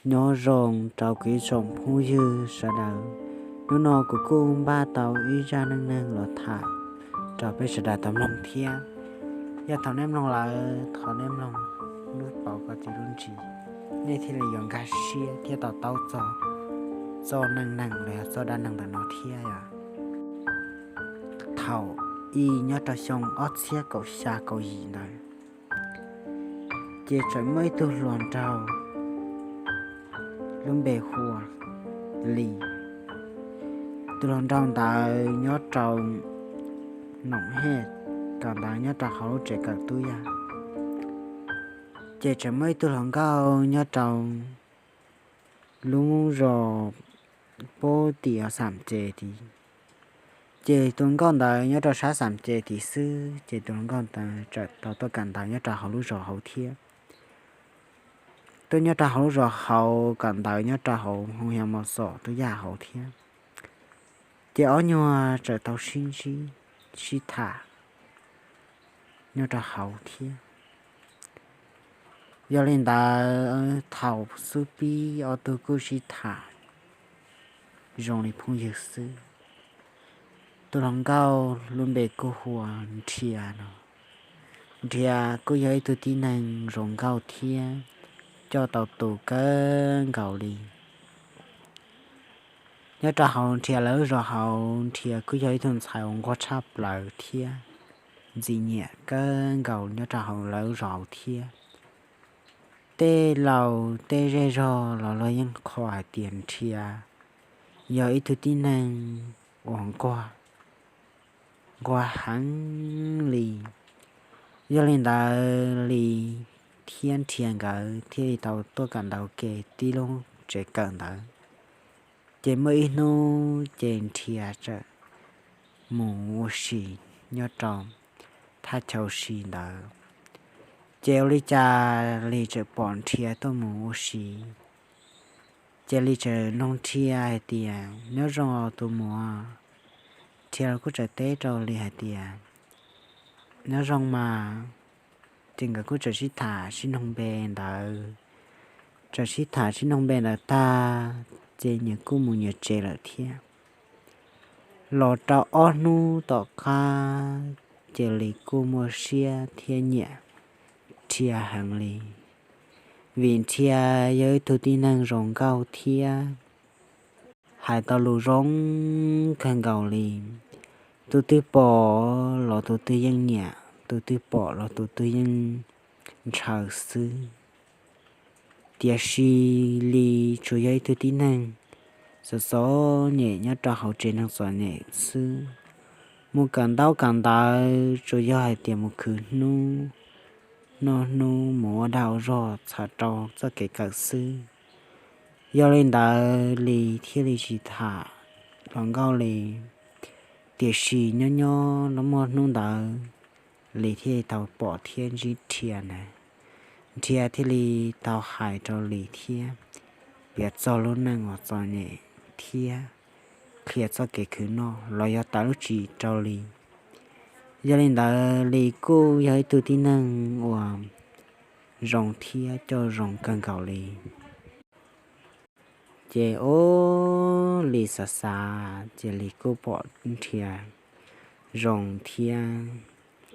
Nyob zoo rau kuv ib tsoom phooj ywg sawv daws. Hnub no kuv kuj npaj tau ib zaj neej neeg los tham rau peb sawv daws tau mloog thiab. Yog thaum nej mloog lawm, thov nej mloog lub pauv kom txog lub ntsis, nej thiaj li yuav nkag siab thiab to taub txog txoj neej neeg los yog txoj dab neeg ntawm no thiab yog. Thaum ub nyob rau xyoo ob txhiab kaum xya kaum yim ntawd, ces tseem muaj ib tug hluas nraug lub npe hu ua Lis. Tus hluas nraug ntawd nyob rau Noom Hej, kawm ntawv nyob rau hauv lub tsev kawm tub yaj. Ces tseem muaj ib tug hluas nkauj nyob rau lub zos pub tim Xam Ces tid. Ces tus nkauj ntawd nyob rau sab Xam Ces tid xwb, ces tus hluas nkauj ntawd txawm tau tuaj kawm ntawv nyob rau hauv lub zos hauv thiab. Tuaj nyob rau hauv lub zos hauv, kawm ntawv nyob rau hauv hoo yas mos xom tub yaj hauv thiab. Ces ob nyuag txawm tau sib ntsib sib tham nyob rau hauv thiab. Yog li ntawd thaum xub pib ob tug kuj sib tham zoo li phooj ywg xwb. Tus hluas nkauj lub npe kuj hu ua Nrhiav no. Nrhiav kuj yog ib tug tib neeg zoo nkauj thiab coj tau tus kawg nkaus li. Nyob rau hauv Nrhiav lawv zos hauv, Nrhiav kuj yog ib tug ntxhais uas nquag tshaj plaws thiab ntxim nyiam kawg nkaus nyob rau hauv lawv zos hauv thiab. Tej laus tej zej zog los luag yeej qhuas hais tias Nrhiav yog ib tug tib neeg uas nquag, nquag heev li. Yog li ntawd Lis thiab Nrhiav nkawd thiaj li tau tuaj kawm ntawv ua ke tib lub tsev kawm ntawd. Ces muaj ib hnub ces Nrhiav txawm mus ua si nyob rau thaj chaw ua si ntawd. Ces ua li cas Lis txawm pom Nrhiav tuaj mus ua si. Ces Lis txawm nug Nrhiav hais tias, Nyob zoo os tus muam? Nrhiav los kuj txawm teb rau Lis hais tias, Nyob zoo mas. Ces nkawd kuj txawm sib tham sib noog npe ntawd. Txawm sib tham sib noog npe ntawd tag, ces nyias kuj mus nyias tsev lawm thiab. Los rau ob hnub tom qab, ces Lis kuj muaj siab thiab nyiam Nrhiav heev li, vim Nrhiav yog ib tug tib neeg zoo nkauj thiab hais tau lus zoo kawg nkaus li. Tus twg pom los tus twg yeej nyiam, tus twg pom los tus twg yeej ntshaw xwb. Tiam sis Lis tsuas yog ib tug tib neeg txom txom nyem nyob rau hauv tsev neeg txom nyem xwb. Mus kawm ntaub kawm ntawv tsuas yog hais tias mus khwv hnub, noj hnub, mus ua dag ua zog txhawm rau txoj kev kawm xwb. Yog li ntawd Lis thiaj li tsis tham hluas nkauj li. Tiam sis nyob nyob los muaj hnub ntawd Lis thiaj li tau pom thiab ntsib Nrhiav na. Nrhiav thiaj li tau hais rau Lis thiab piav txog lub neej uas txom nyem thiab qhia txoj kev khwv noj los yog tawm lub tsim rau Lis. Yog li ntawd Lis kuj yog ib tug tib neeg uas zoo thiab coj zoo kawg nkaus li. Ces ua Lis xav xav ces Lis kuj pom Nrhiav zoo thiab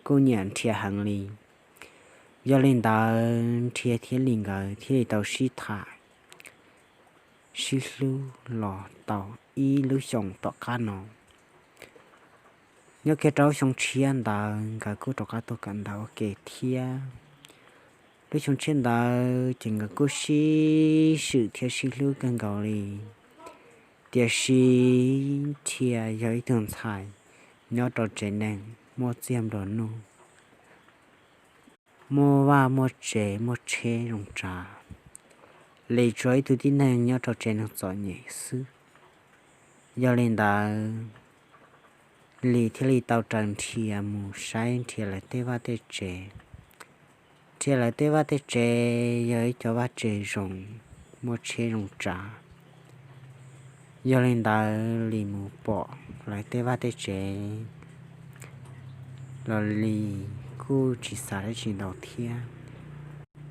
kuj nyiam Nrhiav heev li. Yog li ntawd Nrhiav thiab Lis nkawd thiaj li tau sib tham sib hlub los tau ib lub xyoos tom qab no. Nyob kiag rau lub xyoo tshiab ntawd nkawd kuj rov qab tuaj kawm ntawv ua ke thiab. Lub xyoo tshiab ntawd ces nkawd kuj sib swm thiab sib hlub kawg nkaus li. Tiam sis Nrhiav yog ib tug ntxhais nyob rau tsev neeg muaj txiag nplua nuj, muaj vaj muaj tsev muaj tsheb zoo tsav. Lis tsuas ib tug tib neeg nyob rau tsev neeg txom nyem xwb. Yog li ntawd Lis thiaj li tau raws Nrhiav mus saib Nrhiav lawv tej vaj tej tsev. Nrhiav lawv tej vaj tej tsev yog ib co vaj tsev zoo, muaj tsheb zoo tsav. Yog li ntawd Lis mus pom lawv tej vaj tej tsev los Lis kuj tsis xav dab tsi ntau thiab.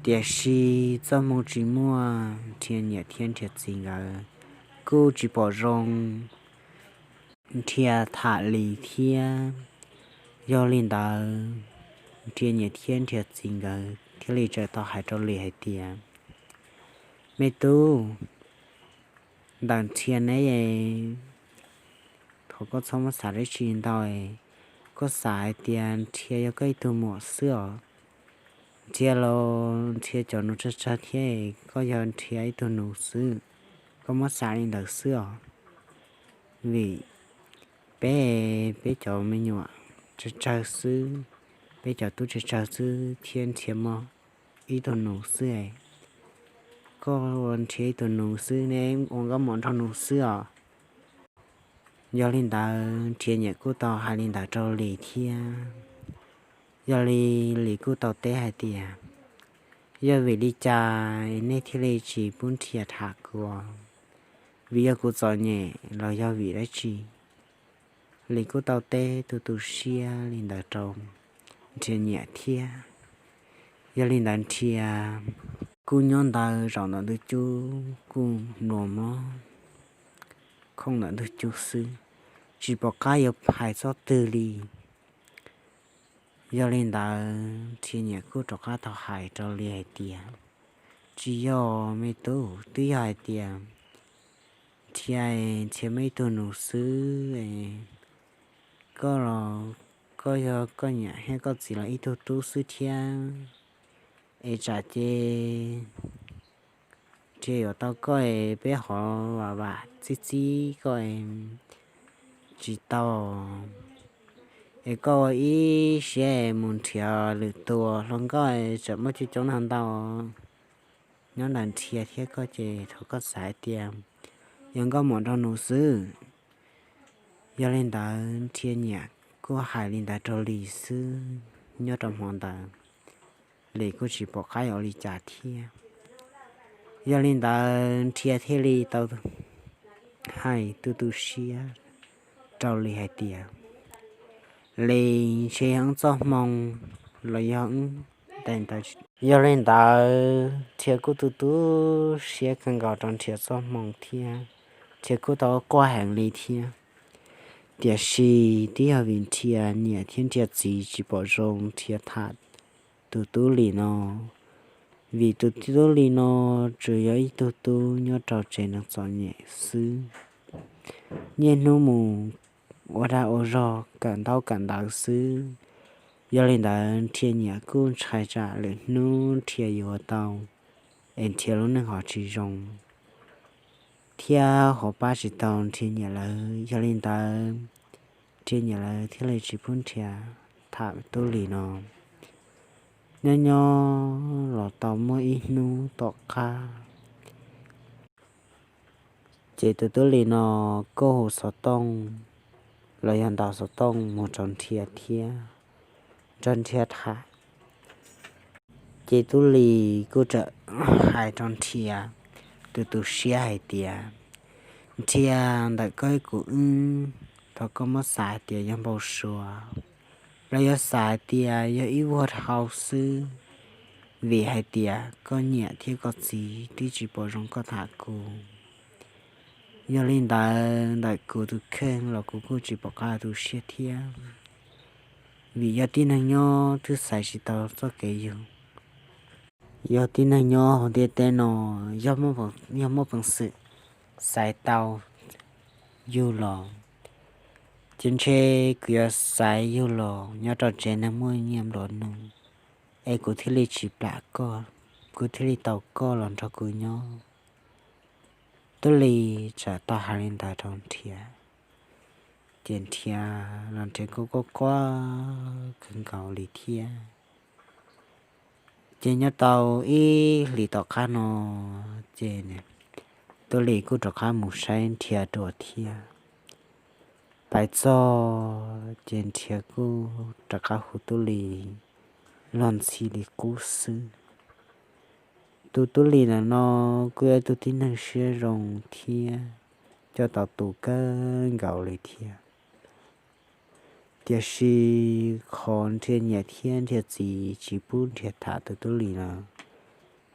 Tiam sis txoj hmoo tsis muaj, Nrhiav niam thiab Nrhiav txiv nkawd kuj tsis pom zoo Nrhiav tham Lis thiab. Yog li ntawd, Nrhiav niam thiab Nrhiav txiv nkawd thiaj li txawm tau hais rau Lis hais tias, Me tub, ntawm Nrhiav neb, thov koj txhob muab xav dab tsi ntau. Koj xav hais tias Nrhiav yog koj ib tug muam xwb os. Nrhiav los Nrhiav cov nus tsawg tsawg thiab, koj yog Nrhiav ib tug nus xwb. Koj muab xav li ntawd xwb os. Vim peb, peb cov me nyuam tsawg tsawg xwb, peb cov tub tsawg tsawg xwb thiab Nrhiav muaj ib tug nus xwb. Koj ua Nrhiav ib tug nus xwb, neb ua nkauj muam nraug nus xwb os. Yog li ntawd, Nrhiav niam kuj tau hais li ntawd rau Lis thiab. Yog li, Lis kuj tau teb hais tias, Yog vim li cas nej thiaj li tsis pub Nrhiav tham kuv? Vim yog kuv txom nyem los yog vim dab tsi? Lis kuj tau teb tu tu siab li ntawd rau Nrhiav niam thiab. Yog li ntawd, Nrhiav kuj nyob ntawd zaum ntawm ntug cub kuj nua mlob khooj ntawm ntug cub xwb, tsis pom qab yuav hais txoj twg li. Yog li ntawd, Nrhiav niam kuj rov qab tau hais rau Lis hais tias, Tsis yog, me tub, twb yog hais tias Nrhiav, Nrhiav muaj ib tug nus xwb. Koj los, koj yog koj niam thiab koj txiv los ib tug tub xwb thiab, es tsam ces Nrhiav yuav tau koj es peb ho vam vam txib txib koj tsis tau. Es koj ua ib siab mus nrhiav lwm tus hluas nkauj, tsam muaj coob coob ntau ntau nyob ntawm Nrhiav thiab koj ces thov koj xav hais tias yog nkauj muam nraug nus xwb. Yog li ntawd, Nrhiav niam kuj hais li ntawd rau Lis xwb. Nyob rau hmo ntawd, Lis kuj tsis pom qab yuav ua li cas thiab. Yog li ntawd, Nrhiav thiaj li tau hais tu tu siab rau Lis hais tias, Lis, ntshe yog wb txoj hmoo los yog wb ntes ntawd. Yog li ntawd, Nrhiav kuj tu tu siab kawg nkaus rau Nrhiav txoj hmoo thiab, Nrhiav kuj tau quaj heev li thiab. Tiam sis twb yog vim Nrhiav niam thiab Nrhiav txiv tsis pom zoo Nrhiav tham tus tub Lis no, vim tus tub Lis no tsuas yog ib tug tub nyob rau tsev neeg txom nyem xwb, niaj hnub mus ua dag ua zog kawm ntaub kawm ntawv xwb. Yog li ntawd, Nrhiav niam kuj ntshai tsam lwm hnub Nrhiav yuav tau es Nrhiav lub neej ho tsis zoo thiab ho pab tsis tau Nrhiav niam lawv. Yog li ntawd, Nrhiav niam lawv thiaj li tsis pub Nrhiav tham tub Lis no. Nyob nyob los tau muaj ib hnub tom qab, ces tus tub Lis no kuj hu xov tooj los yog ntaus xov tooj mus rau Nrhiav thiab nrog Nrhiav tham. Ces tub Lis kuj txawm hais rau Nrhiav tu tu siab hais tias, Nrhiav, ntawm koj kuv wb, thov koj muab xav hais tias yog npau suav los yog xav hais tias yog ib vuag dhau xwb, vim hais tias koj niam thiab koj txiv twb tsis pom zoo koj tham kuv. Yog li ntawd, ntawm kuv tus kheej los kuv kuj tsis pom qab tu siab thiab, vim yog tib neeg nyob twb xaiv tsis tau txoj kev yug. Yog tib neeg nyob hauv ntiaj teb no, yog muaj peev xwm xaiv tau yug los, ces ntshe kuv yuav xaiv yug los nyob rau tsev neeg muaj nyiaj nplua nuj, es kuv thiaj li tsis plam koj, kuv thiaj li tau koj los nrog kuv nyob. Tub Lis txawm tau hais li ntawd rau Nrhiav, ces Nrhiav los Nrhiav kuj quaj quaj kawg nkaus li thiab. Ces nyob tau ib hlis tom qab no, ces Tub Lis kuj rov qab mus saib Nrhiav dua thiab. Pais txog ces Nrhiav kuj rov qab hu Tub Lis los ntxhi li qub xwb. Tus Tub Lis ntawm no kuj yog ib tug tib neeg siab zoo thiab coj tau tus kawg nkaus li thiab. Tiam sis qhov Nrhiav niam thiab Nrhiav txiv tsis pub Nrhiav tham tus Tub Lis no,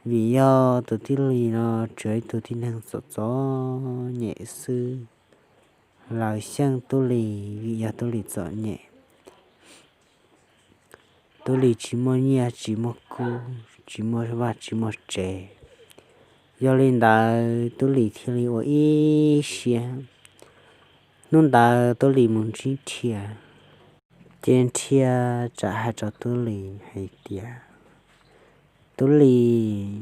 Vim yog tus tij Lis no tsuas ib tug tib neeg txom txom nyem xwb, lawv xyeej tub Lis vim yog tub Lis txom nyem. Tub Lis tsis muaj nyiaj tsis muaj kub, tsis muaj vaj tsis muaj tsev. Yog li ntawd tub Lis thiaj li ua ib siab. Hnub ntawd tub Lis mus ntsib Nrhiav, ces Nrhiav txawm hais rau tub Lis hais tias, Tub Lis,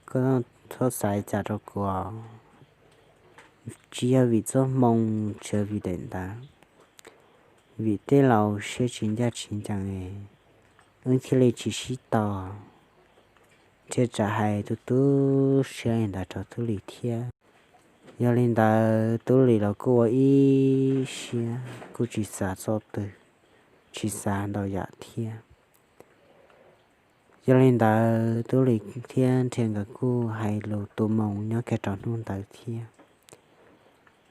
koj txhob xav li cas rau kuv. Tsis yog vim txoj hmoo, tsis yog vim daim ntawv, vim tej laus siab tsis ncaj tsis ncees, wb thiaj li tsis sib tau. Nrhiav txawm hais tu tu siab li ntawd rau tub Lis thiab. Yog li ntawd tub Lis los kuj ua ib siab kuj tsis xav txog twg, tsis xav ntau yam thiab. Yog li ntawd tub Lis thiab Nrhiav nkawd kuj hais lus tu moo nyob kiag rau hnub ntawd thiab.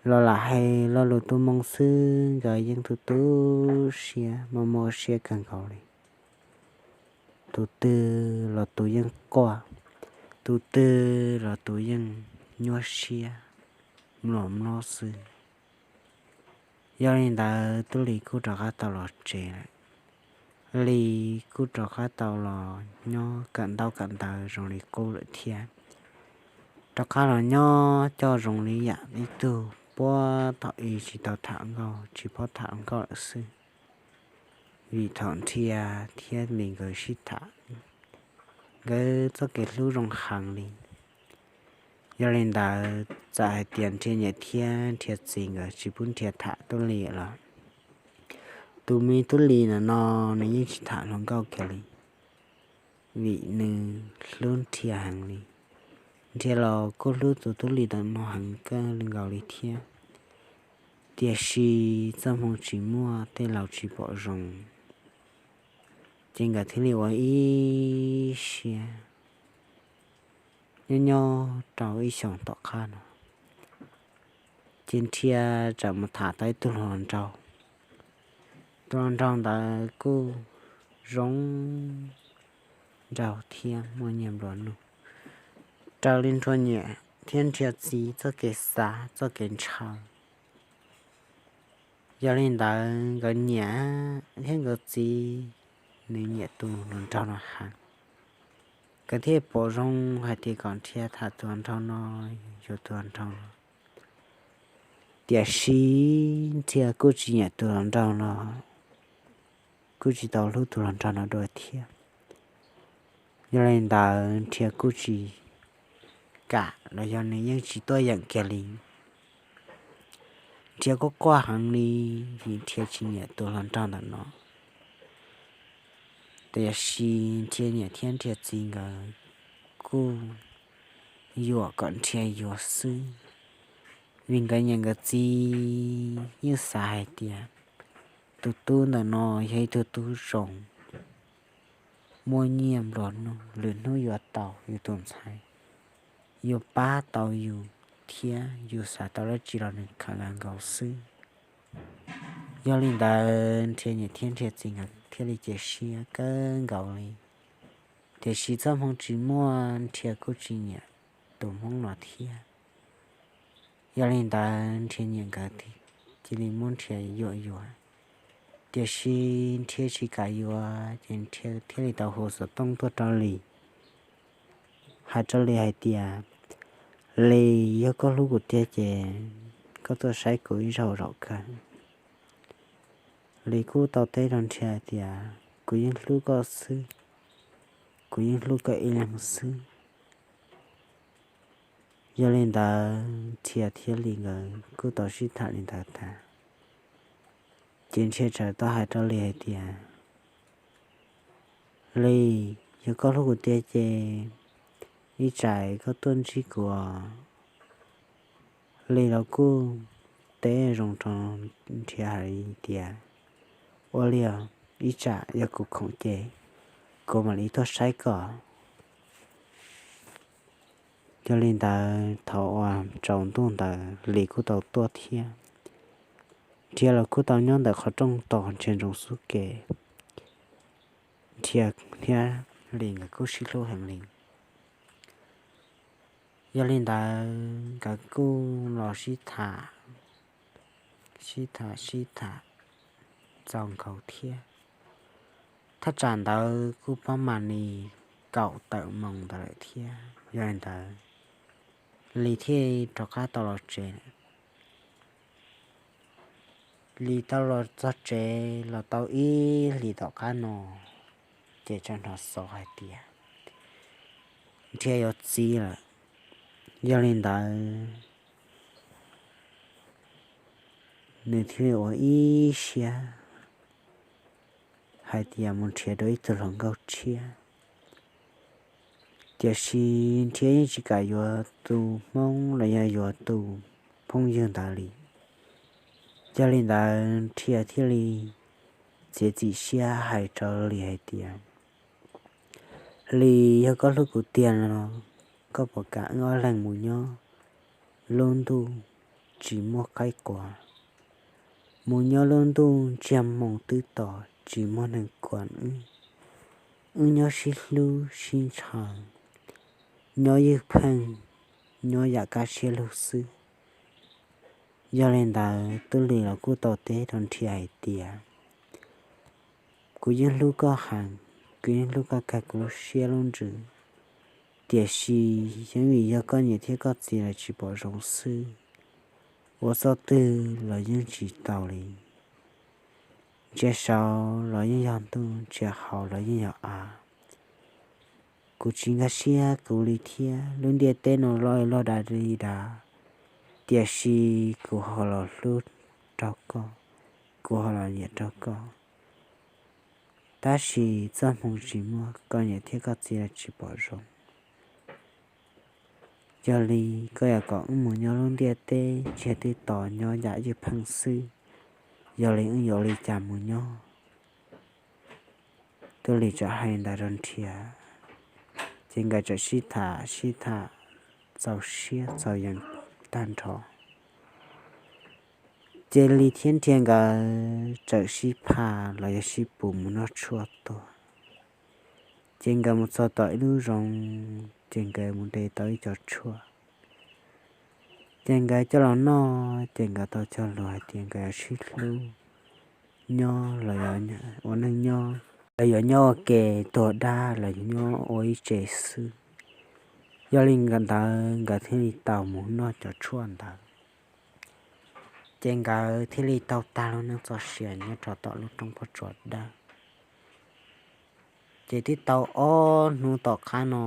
Los lam hais lo lus tu moo xwb nkawd yeej tu tu siab mob mob siab kawg nkaus li. Tus twg los tus yeej quaj, tus twg los tus yeej nyuaj siab mluas mlob xwb. Yog li ntawd tub Lis kuj rov qab tau los tsev lawm. Lis kuj rov qab tau los nyob kawm ntaub kawm ntawv zoo li qub lawm thiab. Rov qab los nyob coj zoo li yam ib tug puag thaum ub tsis tau tham nkauj tsis paub tham nkauj lawm xwb. Vim thaum Nrhiav thiab Lis nkawd sib tham, nkawd txoj kev hlub zoo heev li. Yog li ntawd txawm hais tias Nrhiav niam thiab Nrhiav txiv nkawd tsis pub Nrhiav tham tub Lis lawm. Tus me tub Lis ntawm no nws yeej tsis tham hluas nkauj kiag li, vim nws hlub Nrhiav heev li. Nrhiav los kuj hlub tus tub Lis ntawm no heev kawg li nkaus li thiab. Tiam sis txoj hmoo tsis muaj, tej laus tsis pom zoo, ces nkawd thiaj li ua ib siab. Nyob nyob rau ib xyoos tom qab no, ces Nrhiav txawm mus tham tau ib tug hluas nraug. Tus hluas nraug ntawd kuj zoo nraug thiab muaj nyiaj nplua nuj, raws li Nrhiav niam thiab Nrhiav txiv txoj kev xav txoj kev ntshaw. Yog li ntawd nkawd niam thiab nkawd txiv, nws nyiam tus hluas nraug no heev, nkawd thiaj pom zoo hais tias kom Nrhiav tham tus hluas nraug no, yuav tus hluas nraug no. Tiam sis Nrhiav kuj tsis nyiam tus hluas nraug no, kuj tsis tau hlub tus hluas nraug no dua thiab. Yog li ntawd Nrhiav kuj tsis kam los yog nws yeej tsis tuaj yeem kiag li. Nrhiav kuj quaj heev li, vim Nrhiav tsis nyiam tus hluas nraug ntawm no. Tiam sis Nrhiav niam thiab Nrhiav txiv nkawd kuj yuam kom Nrhiav yuav xwb, vim nkawd niam nkawd txiv yeej xav hais tias tus tub ntawm no yog ib tug tub zoo, muaj nyiaj nplua nuj, lwm hnub yuav tau yus tus ntxhais, yuav pab tau yus thiab yus xav tau dab tsi los nws khaws nkaus xwb. Yog li ntawd Nrhiav niam thiab Nrhiav txiv nkawd thiaj li cia siab kawg nkaus li. Tiam sis txoj hmoo tsis muaj, Nrhiav kuj tsis nyiam tus Hmoob no thiab. Yog li ntawd Nrhiav niam nkawd cia li muab Nrhiav yuam yuav, tiam sis Nrhiav tsis kam yuav ces Nrhiav thiaj li tau hu xov tooj tuaj rau Lis, hais rau Lis hais tias, Lis, yog koj hlub kuv tiag ces koj tuaj saib kuv ib zaug zaum kawg. Lis kuj tau teb rau Nrhiav tias, Kuv yeej hlub koj xwb, kuv yeej hlub koj ib leeg xwb. Yog li ntawd Nrhiav thiab Lis nkawd kuj tau sib tham li ntawd tag, ces Nrhiav txawm tau hais rau Lis hais tias, Lis, yog koj hlub kuv tiag ces ib tsam koj tuaj ntsib kuv os. Lis los kuj teb zoo rau Nrhiav hais tias, Ua li os, ib tsam yog kuv khoom ces kuv mam li tuaj saib koj. Yog li ntawd thaum uas tsaus ntuj ntawd Lis kuj tau tuaj thiab. Nrhiav los kuj tau nyob ntawm qhov rooj tos Nrhiav ntsoov xub ke. Nrhiav thiab Lis nkawd kuj sib hlub heev li. Yog li ntawd nkawd kuj los sib tham, sib tham sib tham txaus nkaus thiab. Thaj tsam ntawd kuj pab mam li kaum tawm moos ntawd lawm thiab. Yog li ntawd Lis thiaj rov qab tau los tsev. Lis tau los txog tsev los tau ib hlis tom qab no, ces tseem hnov xov hais tias Nrhiav yuav txiv lawm. Yog li ntawd nws thiaj li ua ib siab hais tias mus nrhiav rau ib tug hluas nkauj tshiab. Tiam sis Nrhiav yeej tsis kam yuav tus Hmoob los yog yuav tus phooj ywg ntawd li. Yog li ntawd Nrhiav thiaj li txiav txim siab hais rau Lis hais tias, Lis, yog koj hlub kuv tiag no, koj puas kam wb ob leeg mus nyob lub ntuj tsis muaj qaib qua, mus nyob lub ntuj ntsiag moo twb to, tsis muaj neeg kuam wb? Wb nyob sib hlub sib ntshaw, nyob ywj pheej, nyob yam kaj siab lug xwb. Yog li ntawd Tub Lis los kuj tau teb rau Nrhiav hais tias, Kuv yeej hlub koj heev, kuv yeej hlub koj kawg kuv lub siab lub ntsws, tiam sis yeej vim yog koj niam thiab koj txiv lawv tsis pom zoo xwb, ua txoj twg los yeej tsis tau li. Ntsia saud los yeej yog ntuj, ntsia hauv los yeej yog av. Kuv tsis nkag siab kuv li thiab, lub ntiaj teb no loj loj dav li dav, tiam sis kuv ho los hlub rau koj, kuv ho los nyiam rau koj. Tab sis txoj hmoo tsis muaj, koj niam thiab koj txiv lawv tsis pom zoo. Yog li koj yuav kom wb mus nyob lub ntiaj teb ntsiag twb to nyob yam ywj pheej xwb, yog li wb yuav ua li cas mus nyob? Tub Lis txawm hais li ntawd rau Nrhiav, ces nkawd txawm sib tham sib tham txaus siab txaus yees tag nrho. Ces Lis thiab Nrhiav nkawd txawm sib pham los yog sib pus mus noj tshuaj tuag. Ces nkawd mus txog tom ib lub zoov, ces nkawd mus de tau ib co tshuaj. Ces nkawd coj los noj, ces nkawd tau cog lus hais tias nkawd yuav sib hlub nyob los ua neej nyob, nkawd yuav nyob ua ke tuag dab los yuav nyob ua ib tse xwb. Yog li ntawd nkawd thiaj li tau mus noj cov tshuaj ntawd. Ces nkawd thiaj li tau tag lub neej txoj sia nyob rau tom lub roob pob tsuas dawb. Ces twb tau ob hnub tom qab no,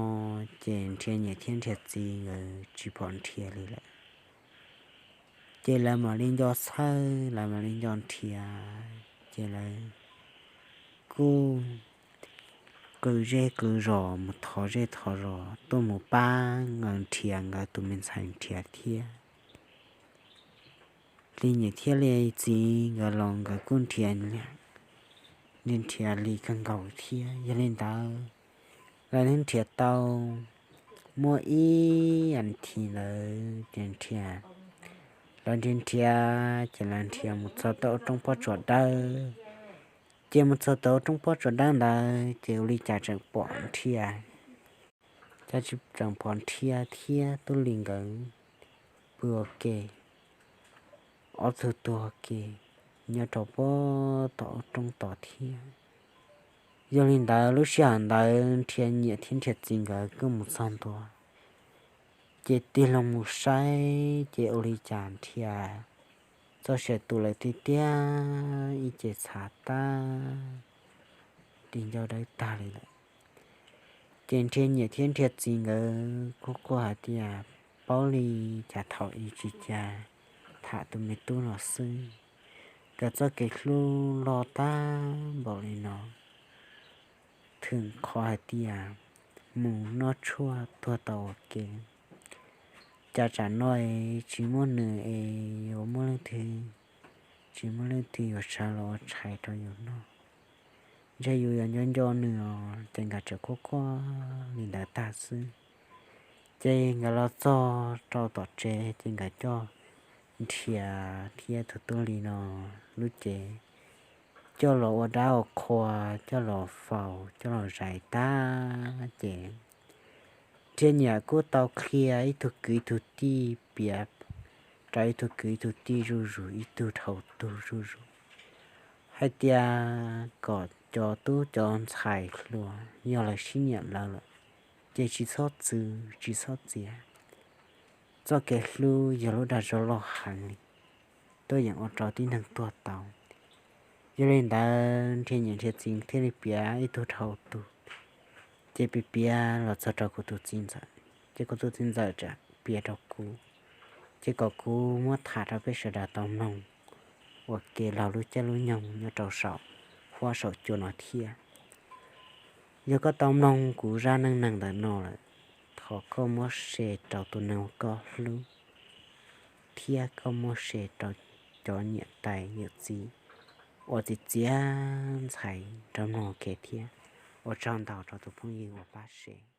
ces Nrhiav niam thiab Nrhiav txiv nkawd tsis pom Nrhiav li lawm. Ces lawv mam li nco txhawj, lawv mam li nco Nrhiav, ces lawv kuj qw zej qw zos mus thov zej thov zos tuaj mus pab nkawd Nrhiav nkawd tus me ntxhais Nrhiav thiab. Lis niam thiab Lis txiv nkawd los nkawd kuj nrhiav, nrhiav Lis kawg nkaus thiab. Yog li ntawd lawv nrhiav tau muaj ib as thiv ntawd ces nrhiav, lawv nrhiav nrhiav ces lawv nrhiav mus txog tom roob pob tsuas dawb. Ces mus txog tom roob pob tsuas dawb ntawd ces ua li cas tseem pom Nrhiav, cas tseem pom Nrhiav thiab Tub Lis nkawd pw ua ke, ob tug tuag ua ke nyob rau pob tom roob tod thiab. Yog li ntawd lub sij hawm ntawd Nrhiav niam thiab Nrhiav txiv nkawd kuj mus txog ntua, ces tig loo mus saib ces ua li cas Nrhiav txoj sia tu lawm tiag tiag, ib ce txhav tag, ris ncauj dawb tag li lawm. Ces Nrhiav niam thiab Nrhiav txiv nkawd kuj quaj hais tias, paub li cas thaum i tsis cas tham tus me tub no xwb, nkawd txoj kev hlub loj tag npaum li no. Thwm qhov hais tias mus noj tshuaj tuag tau ua ke, cas tsam no es tsis muaj nws es yuav muaj leej twg, tsis muaj leej twg yuav sawv los ua tshais rau yus noj. Ntshe yus yuav nco nco nws os. Ces nkawd tseem quaj quaj li ntawd tag xwb, ces nkawd los txog rau tom tsev ces nkawd coj Nrhiav thiab tus Tub Lis no lub cev coj los ua dab ua qhua, coj los faus, coj los zais tag ces Nrhiav nyiam kuj tau qhia ib tug kwv ib tug tij piav rau ib tug kwv ib tug tij zuj zus, ib tug dhau tug zuj zus, hais tias kom cov tub cov ntxhais hluas yog lawv sib nyiam lawv lawm, ces tsis txhob txwv tsis txhob txiav. Txoj kev hlub yog lub dag zog loj heev li, tuaj yeem ua rau tib neeg tuag tau. Yog li ntawd nrhiav niam nrhiav txiv thiaj li piav ib tug dhau tug, ces piav piav los txog rau kuv tus txiv ntxawm, ces kuv tus txiv ntxawm txawm piav rau kuv, ces kom kuv muab tham rau peb sawv daws tau mloog ua ke laug lub caij lub nyoog nyob rau saum huab saum cua no thiab. Yog koj tau mloog kuv zaj neej neeg ntawm no lawm, thov koj muab share rau tus neeg uas koj hlub, thiab koj muab share rau cov niam tais yawm txiv uas txiv txiav ntxhais rov mloog ua ke thiab. Ua tsaug ntau rau tus phooj ywg uas pab share.